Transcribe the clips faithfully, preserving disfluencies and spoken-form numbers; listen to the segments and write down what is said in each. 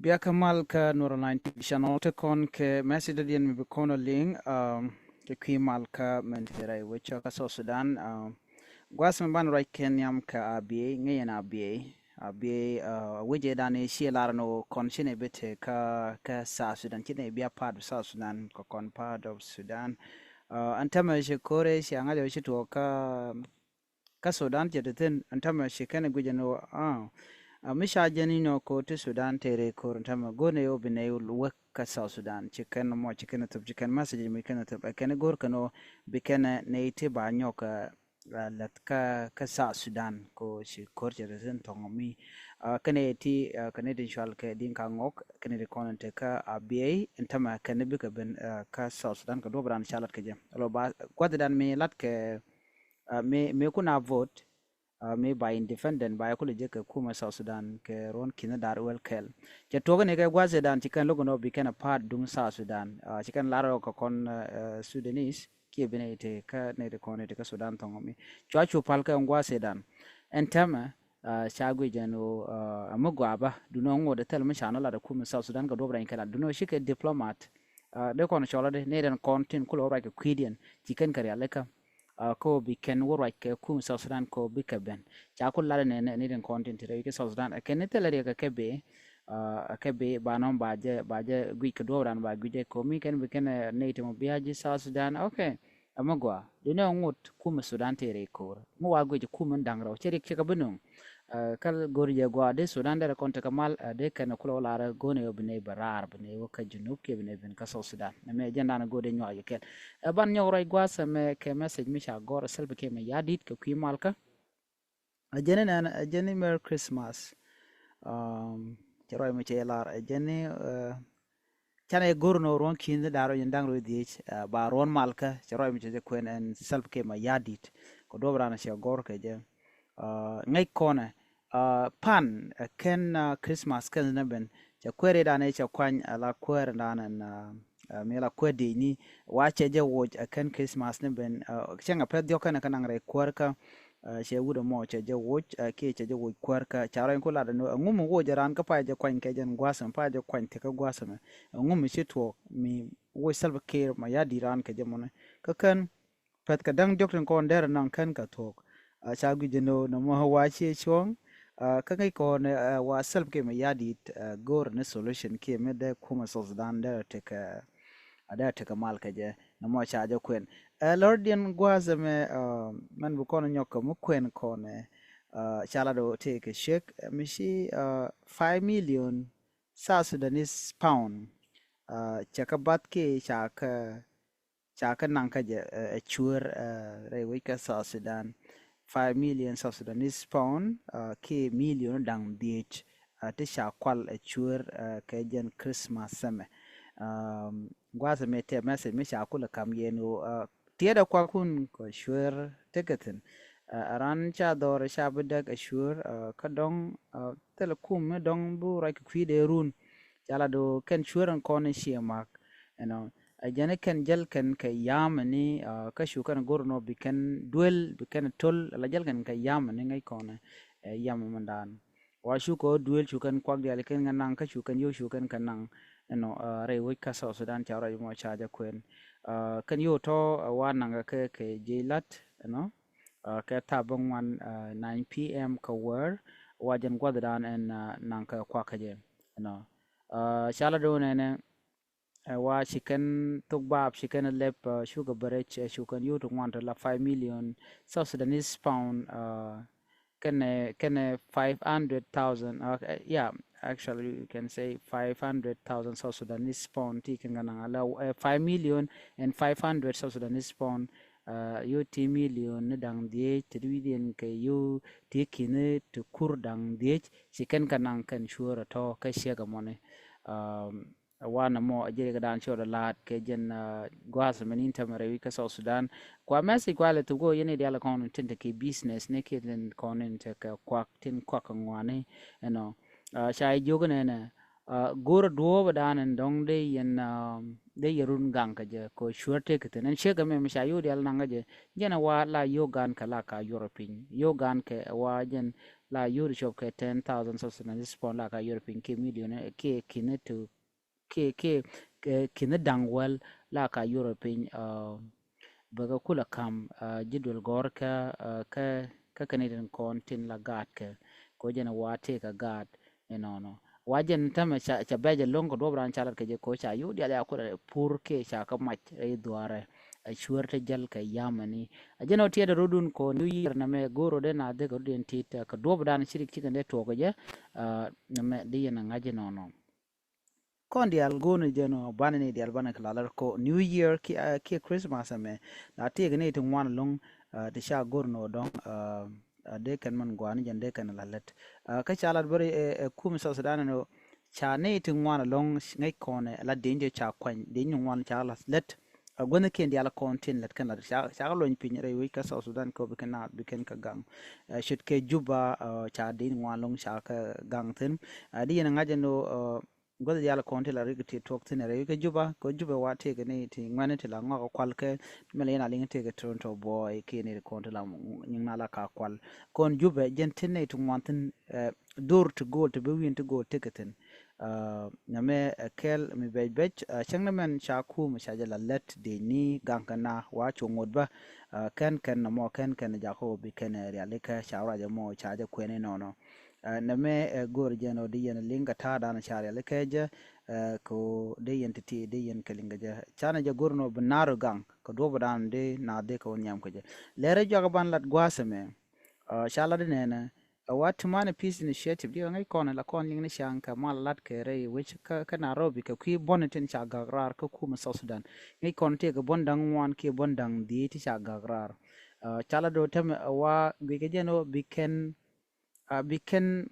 Bia kä mal kä Nuɔr Online T V channel, te kɔn kɛ message dɔ̱diɛn mi bi kɔn a liŋ, um, kɛ kui̱ mal kä mɛn te rɛy wecä kä South Sudan. Um, gua̱th mi ban ruac kɛ nhiam kɛ Abiey, ŋäc yɛn Abiey. Abiey, uh, wecɛ dan i̱ ciɛ lar ni kɔn ci nɛ bi te kä, kä South Sudan, ci nɛ bia part of South Sudan, kɛ kɔn part of Sudan. Uh, ɛn tämɛ ci kore ci aŋa̱c ɔ ci tuɔɔk kä kä Sudan cɛ te thi̱n, ɛn tämɛ ci kɛn guic ɛn ɣöö, ah, ah, mi ca jɛn inɔ ko̱r ti Sudan te rɛy ko̱r ɛn tämɛ go̱r nɛ ɣöö bi nɛ wek kä South Sudan, ci kɛn mɔ, ci kɛn thop, ci kɛn message mi kɛn thop, ɛ kɛn go̱r kɛn ɣöö bi kɛn nɛ ti ba nyɔk, ah, ah, lät kä, kä South Sudan ko ci ko̱r cɛ te thi̱n thɔŋ mi, ah, kɛn ti, ah, kɛn ti cual kɛ Dinka Ŋɔk, kɛn ti kɔn te kä Abiey, ɛn tämɛ kɛn bikɛ ben, ah, kä South Sudan kɛ duɔ̱p ran ca lat kɛ jɛ. Alo ba gua̱th dan mi lat kɛ, ah, mi, mi kun a vote, ah, mi ba independent ba kulɛ jek kɛ kumɛ South Sudan kɛ ruɔn ki̱n da̱r wel kɛl. Cɛ tuɔk ni kɛ gua̱th dan ci kɛn lo̱k nɔ bi kɛn a part duŋ South Sudan. Ah, ci kɛn lar kɛ kɔn, ah, Sudanese kiɛ bi nɛ ite kä nɛ ite kɔn ite kä Sudan thɔŋ mi. Cua cu pal kɛ gua̱th dan. Ɛn tämɛ, ah, ca guic ɛn ɣöö, ah, mi gɔaa bä, dunɛ ŋot ɛ thil mi ca nɔ lat ɛ kumɛ South Sudan kɛ duɔp rɛny kɛ lat. Dunɛ ci kɛ diplomat. Ah, dee kɔn cɔl ɛ dee, nɛ den kɔn tin kulɛ wä ruac kɛ kui̱diɛn, ci kɛn kɛ rialikä. Ah, kä bi kɛn wä ruac kɛ kum South Sudan kä bikɛ ben. Ca ku lat nɛ, nɛ, nɛ den kɔn tin ti rɛy kɛ South Sudan. Ɛ kɛn ni thilɛ riɛk kɛ bee, ah, kɛ bee ba nɔm ba jɛ, ba jɛ guic kɛ duɔp ran ba guic jɛ kɛ mi kɛn bi kɛn, eh, nɛ ti mɔ bia ji̱ South Sudan. Okay. Ɛmɛ gɔaa. Di nɛ ŋut kum Sudan ti rɛy ko̱r. Ŋu wa guic kum in da̱ŋ rɛw. Cɛ riɛk cɛ kɛ bi nuŋ. Ah, kä go̱r jɛ gɔaa di Sudan derɛ kɔn tekɛ mal, ah, di kɛn kulɛ wä lar go̱n ɛ bi nɛ bɛ raar, bi nɛ wä kä Junub kiɛ bi nɛ ben kä South Sudan. Nɛ mɛ jɛn dan go̱r di nyuak jɛ kɛl. Ɛ ban nyɔk ruac gua̱a̱th ɛmɛ kɛ message mi ca gɔr ɛ Salva Kiir Mayardit kɛ kui̱ mal kä. Ɛ jɛn ni nɛn, ɛ jɛn ni Merry Christmas. Um, cɛ ruac mi cɛ lar, ɛ jɛn ni, uh, canɛ go̱r nɔ ruɔ̱n ki̱n da̱r ruɔ̱n da̱ŋ rɛw dhiec, uh, ba ruɔ̱n mal kä, cɛ ruac mi cɛ jɛ kuɛn ɛn Salva Kiir Mayardit. Kɛ duɔp ran cɛ gɔr kɛ jɛ. Uh, ŋäc kɔnɛ, uh, pan, uh, kɛn, uh, Christmas kɛn ni ben. Cɛ kuɛɛr idan cɛ kuany, uh, la kuɛɛr dan ɛn, uh, uh, mi la kuɛɛr diecni. Wa cɛ jɛ woc, uh, kɛn Christmas ni ben. Uh, cɛ ŋa pɛth diɔk kɛn kɛ naŋ rɛy kuɛɛr kä, uh, cɛ wut ɛmɔ cɛ jɛ woc, uh, kiɛ cɛ jɛ woc kuɛɛr kä. Ca rɔny ku lat ɛn ɣöö ɛŋu mi woc ɛ ran kä pay jɛ kuany kɛ jɛn gua̱a̱th ɛmɛ, pay jɛ kuany thikä gua̱a̱th ɛmɛ. Ɛŋu mi ci tuɔɔk mi woc Salva Kiir Mayardit ran kɛ jɛ mɔni. Kä kɛn pɛth kɛ da̱ŋ diɔ̱k tin kɔn derɛ naŋ kɛn kɛ thuɔ̱k. A ca guic jɛ ni ɣöö nɔmɔ wa ciɛ cuɔ̱ŋ. A kä ŋäc kɔn, a, wa Salva Kiir Mayardit, a, go̱o̱r ni solution kiɛ mi dee kumɛ South Sudan derɛ tekɛ, a, derɛ tekɛ mal kɛ jɛ. Nɔmɔ ca jɛ kuɛn. A, lɔrdiɛn gua̱a̱th ɛmɛ, a, mɛn bi kɔn nyɔk kɛ mi kuɛn kɔn, a, ca la do̱ tekɛ check, a, mi ci, a, five million South Sudanese pound. A, cɛ kɛ bath kiɛ ca kɛ ca kɛ naŋ kä jɛ, ɛ, ɛ cuäär, ɛ, rɛy wec kä South Sudan. Five million South Sudanese pound, ɛ, kiɛ million da̱ŋ dhiec, ɛ, ti ca kual ɛ cuäär, ɛ, kɛ jɛn Christmas sɛmɛ. Ɛm, gua̱a̱th ɛmɛ tɛ message mi ca kulɛ kam yɛn ɣöö, ɛ, tiɛɛt ɛ kuakun kɛ cuäär tekɛ thi̱n. Ɛ, ɛ ran ca dhɔr ca bi däk ɛ cuäär, ɛ, kä dɔ̱ŋ, ɛ, thilɛ kum mi dɔ̱ŋ bi ruac kɛ kui̱dɛ run. Ca la do̱ kɛn cuäär ɛn kɔn in ciɛ mak, you know. Ɛ jɛn i̱ kɛn jäl kɛn kɛ yam ɛni, ah, kä cu kɛn go̱r nɔ bi kɛn duel, bi kɛn tol, ala jäl kɛn kɛ yam ɛni ŋäc kɔn, ɛ, yam ɛmɛndan. Wa cu kɛ duel cu kɛn kuak diaal kɛn kɛ naŋ, kä cu kɛn yio̱w cu kɛn kɛ naŋ, you know, ah, rɛy wec kä South Sudan ca rɔy mɔ ca jɛ kuɛn. Ah, kɛn yio̱w tɔ, ah, wa naŋ kɛ kɛ jiec lat, you know. Ah, kɛ thaap bä ŋuan, ah, nine P M kɛ wäär, wa jɛn gua̱thdan ɛn, ah, naŋ kɛ kuak kä jɛ, you know. Ah, ca la do̱n ɛnɛ, ɛ, wa ci kɛn thok baap, ci kɛn lɛp, ɛ, cukɛ bɛ rɛc, ɛ, cu kɛn yio̱w ti ŋuan ti la five million South Sudanese pound, ɛ, kɛnɛ, kɛnɛ five hundred thousand, ɛ, yeah, actually you can say five hundred thousand South Sudanese pound ti kɛn kɛ naŋ ala, ɛ, five million and five hundred South Sudanese pound, ɛ, yio̱w ti million ni da̱ŋ dhiec, ti di wi̱diɛn kɛ yio̱w ti ki̱ni ti kur da̱ŋ dhiec, ci kɛn kɛ naŋ kɛn cuäär ɛ tɔ kɛ ciek ɛ mɔni. Um, Ɛ wanɛ mɔ a ji̱ rikɛ dan ciɔt a la̱a̱t kɛ jɛn, ah, gua̱a̱th mɛn in tämɛ rɛy wi̱c kä South Sudan. Kua message kua lɛ thuk ɣöö yɛn i̱ diaal kɔn tin te kɛ business ni kiɛ tin kɔn in te kɛ kuak, tin kuak kɛ ŋuani, you know. Ah, ca i̱ jiök nɛnɛ, ah, go̱rɛ duɔ̱ɔ̱pɛ dan in dɔ̱ŋ dee yɛn, ah, dee yɛn run gaŋ kɛ jɛ kɛ cuäär tekɛ thi̱n. Ɛn ciek ɛmɛ mi ca yio̱w diaal naŋ kɛ jɛ, jɛn ɛ wa la yio̱w gan kɛ la ka yuɔrɛ piny. Yio̱w gan kɛ ɛ wa jɛn la yuri cop kɛ ten thousand South Sudanese pound la ka yuri piny kiɛ million kiɛ kinɛ tu kiɛ kiɛ kiɛ kinɛ daŋ wäl la ka yuri piny. Bɛ kɛ kulɛ kam ji̱ duel gɔr kä kä kä kɛ ni tin kɔn tin la gaat kɛ kɛ jɛn wa tëë kɛ gaat. Inɔnɔ wa jɛn tämɛ ca bɛc ɛlɔ̱ŋ kɛ duɔp ran ca lat kɛ jɛ kɛ ca yuk dial ya kulɛ pur kɛ ca kɛ mac rɛy dhuaarɛ. A cuɛr te jäl kɛ yamani a jɛn ɔ tiɛt rudun kɔn New Year nɛmɛ go̱r rɔ den a dhek rudin tit kɛ duɔp dan cirik cikɛn dee tuɔk kɛ jɛ. Nɛmɛ di yɛn a ŋa̱c inɔnɔ. Kɔn dial go̱o̱n jɛn ɔ banɛ ni dial banɛ kɛ lalar kɔ New Year kiɛ Christmas ɛmɛ la tëëkɛ ni ti ŋuan lo̱ŋ. Ti ca go̱r ni ɔ dɔ̱ŋ a dee kɛn mɛn guani jɛn dee kɛn la lät. Kä ca lat bäri ɛ kum South Sudan ni ɔ ca ni ti ŋuan lo̱ŋ ŋäc kɔn ɛ la deny ti ca kuany deny ni ŋuan ca la lät. A guänh kiɛn dial kɔn tin lät kɛn lat ca kɛ luɔny piny rɛy wec kä South Sudan kɛ bi kɛn naath bi kɛn kɛ gaŋ. Cot kɛ Juba ca deny ni ŋuan lo̱ŋ ca kɛ gaŋ thin. Di yɛn ŋa̱c ɛn ɔ guäth dial kɔn ti la rik ti tuɔk thin rɛy kä Juba kɛ Juba wa tëëkɛ ni ti ŋuɛni ti la ŋɔak kual kɛ ti mɛ la yɛn a liŋ tëëkɛ Toronto buɔy kiɛ ni ti kɔn ti la nyiŋ na la ka kual. Kɔn Juba jɛn tin ni ti ŋuan thin dhor ti go̱o̱l ti bi wi̱i̱n ti go̱o̱l tëëkɛ thin. Nɛmɛ ɛ kɛl mi bɛc bɛc cäŋ ni mɛn ca kum ca jɛ la lät dec ni gaŋ kɛ na wa cu ŋot bä. Kɛn kɛn nɔmɔ kɛn kɛn jakä wä bi kɛn rialikä ca ruacɛ mɔ ca jɛ kuɛn inɔnɔ. Nɛmɛ ɛ go̱r jɛn ɔ di yɛn liŋ kɛ ta̱a̱ dan ca rialikä jɛ kɛ wä di yɛn ti̱ti̱ di yɛn kɛ liŋ kɛ jɛ canɛ jɛ go̱r nɔ bi nar gaŋ kɛ duɔp dan di na di kɛ wä nhiam kɛ jɛ. Lɛrɛ juak ban lat gua̱a̱th ɛmɛ ca lat inɛnɛ. Ɛ wa Tumani Peace Initiative di ŋäc kɔn la kɔn liŋ ni ca̱ŋ kɛ mal lat kɛ rɛy wec kä Nairobi kɛ kui̱ buɔ̱n tin ca gak raar kä kumɛ South Sudan. Ŋäc kɔn tëëkɛ buɔ̱n da̱ŋ ŋuan kiɛ buɔ̱n da̱ŋ dhiec ti ca gak raar. Ca la do̱ tämɛ ɛ wa guic kɛ jɛn ɔ bi kɛn bi kɛn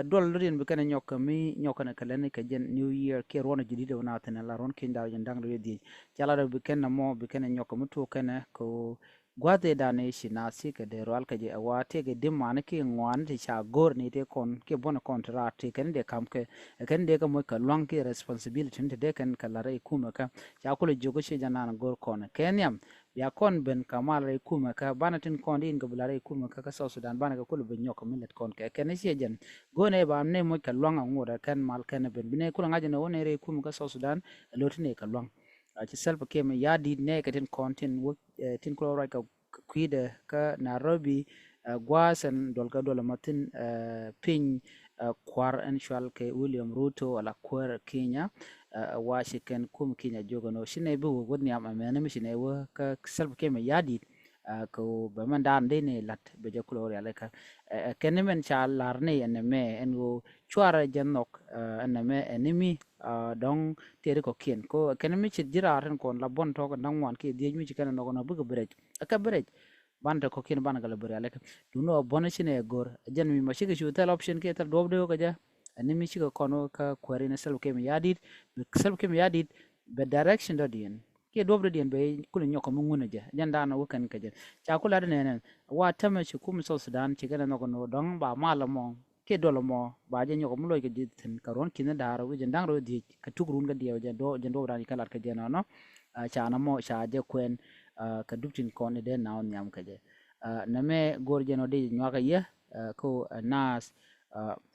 duɔl luriɛn bi kɛn nyɔk kɛ mi nyɔk kɛn kɛ lɛn kɛ jɛn New Year kiɛ ruɔn jidit ɛ wä na thin la ruɔn ki̱ny da̱r jɛn da̱ŋ rɛy dhiec. Ca la do̱ bi kɛn nɔmɔ bi kɛn nyɔk kɛ mi tuɔk kɛn kɛ gua̱th ëë dan i̱ ci naath cikɛ dee rual kɛ jɛ ɛ wa tëëkɛ di̱t mani kiɛ ŋuani ti ca go̱r ni tëë kɔn kiɛ buɔ̱n kɔn ti raar tëë kɛn dee kam kɛ ɛ kɛn dee kɛ moc kɛ lua̱ŋ kiɛ responsibility ni ti dee kɛn kɛ la̱r rɛy kumɛ kä ca kulɛ jiök kä ci jɛ naan go̱r kɔn kɛ nhiam. Bia kɔn ben kɛ mal rɛy kumɛ kä banɛ tin kɔn di in kɛ bi la̱r rɛy kumɛ kä kä South Sudan banɛ kɛ kulɛ ben nyɔk kɛ mi lät kɔn kɛ kɛn ci jɛ jɛn go̱r ni ba ni moc kɛ lua̱ŋ a ŋot ɛ kɛn mal kɛn ben bi ni kulɛ ŋa̱c ni wä ni rɛy kumɛ kä South Sudan. Ɛ lo̱t ni kɛ lua̱ŋ. Ci Salva Kiir Mayardit nɛ kɛ tin kɔn tin wä tin kulɛ ruac kɛ kui̱dɛ kä Nairobi. Gua̱a̱th ɛn duɔl kɛ duɔl ɛmɔ thin piny kua̱r ɛn cual kɛ William Ruto ala kuäär Kenya. Wa ci kɛn kum Kenya jiök ɛn ɣöö ci nɛ bi wä wä nhiam ɛmɛn mi ci nɛ wä kä Salva Kiir Mayardit. Kɛ ɣöö bɛ mɛn daan dee ni la̱t bɛ jɛ kulɛ wä rialikä. Kɛn ni mɛn ca lar ni ɛn ɛmɛ ɛn ɣöö cuarɛ jɛ nhɔk ɛn ɛmɛ ɛn ni mi dɔ̱ŋ tëëri kɔ̱kiɛn kɛ kɛn mi ci ji̱ raar tin kɔn la buɔ̱n tɔ̱k ɛn da̱ŋ ŋuan kiɛ dhiec mi ci kɛn ɛ nhɔk ɛn ɣöö bikɛ bi rɛc. Ɛ kɛ bi rɛc. Ban te kɔ̱kiɛn ban kɛ lɛ bi rialikä. Duundɛ ɣöö buɔ̱n ci nɛ ɛ go̱r ɛ jɛn mi mɔ cikɛ cu thil option kiɛ thil duɔ̱ɔ̱p dee wä kɛ jɛ. Ɛn ni mi cikɛ kɔn wä kä kuääri ni Salva Kiir Mayardit. Bi Salva Kiir Mayardit bɛ direction dɔ̱diɛn kiɛ duɔ̱ɔ̱p dɔ̱diɛn bɛ kulɛ nyɔk kɛ mi ŋun ɛ jɛ jɛn daanɔ wä kɛn kɛ jɛ. Ca kulɛ adi nɛnɛ wa tämɛ ci kum South Sudan ci kɛn ɛ nhɔk ɛn ɣöö dɔ̱ŋ ba mal ɛmɔ kiɛ duɔl ɛmɔ ba jɛ nyɔk mi loc kɛ ji̱ thi̱n kɛ ruɔ̱n ki̱n da̱a̱r wi̱c jɛn da̱ŋ rɛw dhiec kɛ tuk run kɛ diɛw jɛn duɔ̱ɔ̱p dan i̱ kɛ lat kɛ jɛn ɔnɔ. Ca nɔmɔ ca jɛ kuɛn kɛ dup tin kɔn i̱ dee naw nhiam kɛ jɛ. Nɛmɛ go̱r jɛn ɔ dee nyuakä yɛ kɛ ɣöö ɛ naath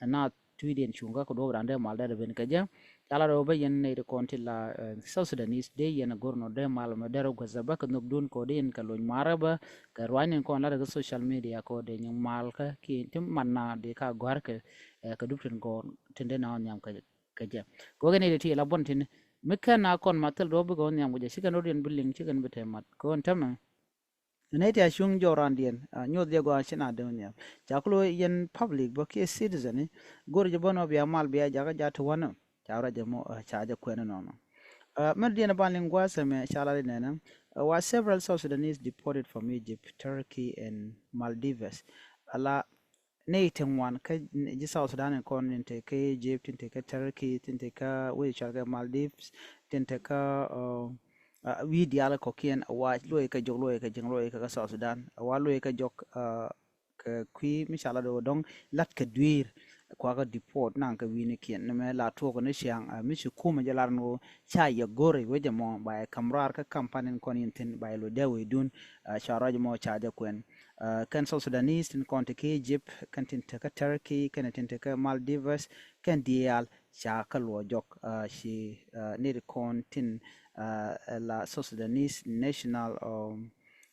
ɛ naath tui̱diɛn cuŋkä kɛ duɔ̱ɔ̱p dan dee mal dee rɛ ben kɛ jɛ. Ca la rɛw bä yɛn nɛy ti kɔn ti la South Sudanese dee yɛn go̱r nɔ dee mal mɛ dee rɛ guäth bä kɛ nhökdun kɛ ɣöö dee yɛn kɛ lony marä bä kɛ ruanyni kɔn lat kɛ social media kɛ ɣöö dee nyin mal kä kiɛ ti man na dee ka gɔ̱a̱r kɛ kɛ dup tin kɔn tin dee na ɣän nhiam kɛ jɛ. Kɛ ɣöö kɛn nɛy ti ti la buɔ̱n tin mi kɛn na kɔn ma thil duɔ̱ɔ̱p bikɛ ɣän nhiam kɛ jɛ ci kɛn rɔ̱diɛn bi liŋ ci kɛn bi te mat kɛ ɣöö tämɛ. Nɛy ti a cuŋ jɔw randiɛn nyoth jɛ gɔaa ci na dee ɣän nhiam ca kulo yɛn public bä kiɛ citizen ni go̱r jɛ bä nɔ bia mal bia jakä jat ti wänä. Ca ruac jɛ mɔ ca jɛ kuɛn nɔnɔ. Mɛn diɛn ban liŋ gua̱a̱th ɛmɛ ca la di nɛnɛ wa several South Sudanese deported from Egypt, Turkey and Maldives. Ala nɛy ti ŋuan kä ji̱ South Sudan in kɔn in te kä Egypt, in te kä Turkey, in te kä wec cual kɛ Maldives, in te kä wi̱i̱ diaal kɔ̱kiɛn a wa luɔy kɛ jɔk luɔy kɛ ji̱ŋ luɔy kɛ kä South Sudan a wa luɔy kɛ jɔk kɛ kui̱ mi ca lat ɣöö dɔ̱ŋ lat kɛ dui̱i̱r kuakä deport naŋ kɛ wi̱i̱nikiɛn ni mɛ la tuɔɔk ni ciaŋ mi ci kumɛ jɛ lar ni ɣöö ca yɛ go̱r i̱ wecɛ mɔ ba yɛ ka̱m raar kä kampanin kɔn in thi̱n ba yɛ loc dee wecdun. Ca ruac mɔ ca jɛ kuɛn Kɛn South Sudanese tin kɔn ti kä Egypt, kɛn tin te kä Turkey, kɛn tin te kä Maldives, kɛn diaal ca kä luɔ jɔk. Ci nit kɔn tin la South Sudanese national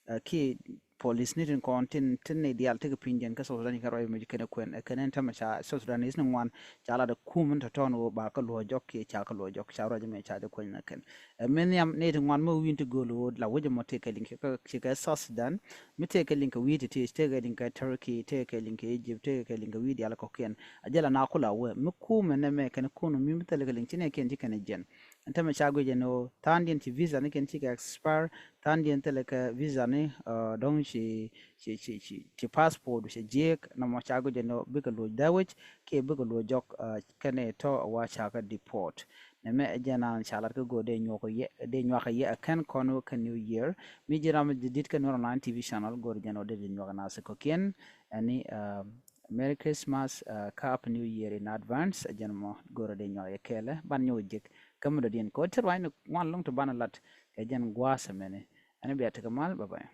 kiɛ police ni tin kɔn tin tin ni diaal ti kä piny jɛn kä South Sudan kɛ ruac mi kɛn kuɛn kɛn in tämɛ ca South Sudanese ni ŋuan ca la de kum in tɔtɔn wä ba kä luɔ jɔk kiɛ ca kä luɔ jɔk ca ruac mi ca de kuɛn na kɛn. Ɛ mi nhiam ni ti ŋuan mi wi̱i̱n ti göl ɣöö la wec ɛmɔ tëëkɛ liŋ ci kɛ South Sudan, mi tëëkɛ liŋ kɛ wi̱i̱ ti ti tëëkɛ liŋ kɛ Turkey, tëëkɛ liŋ kɛ Egypt, tëëkɛ liŋ kɛ wi̱i̱ diaal kɔ̱kiɛn. A jɛ la na kula wee mi kumɛ nɛmɛ kɛn kun mi mi thilɛ kɛ liŋ ci nɛ kiɛn ci kɛn jɛn. Ɛn tämɛ ca guic ɛn ɣöö tha̱a̱ŋdiɛn ci visa ni kɛn ci kɛ expire, tha̱a̱ŋdiɛn thilɛ kɛ visa ni dɔ̱ŋ ci ci ci ci ci passport ci jiek nɔmɔ ca guic ɛn ɣöö bikɛ luɔc dhawec kiɛ bikɛ luɔc jɔk kɛn ɛ tɔ wa ca kɛ deport. Nɛmɛ ɛ jɛn an ca lat kä go̱o̱r dee nyuak yɛ dee nyuak yɛ ɛ kɛn kɔn wä kɛ New Year. Mi ji̱ ram di dit kɛ Nuer Online T V channel go̱o̱r jɛn wä dee di nyuak na se kɔkiɛn. Ɛni Merry Christmas kä Happy New Year in advance. Ɛ jɛn mɔ go̱o̱r dee nyuak yɛ kɛɛlɛ ban nyuak jek kä mi dɔ̱diɛn kɛ wä ti ruany ni ŋuan loŋ ti ban lat kɛ jɛn gua̱a̱th ɛmɛni. Ɛni bia tekɛ mal, bye bye.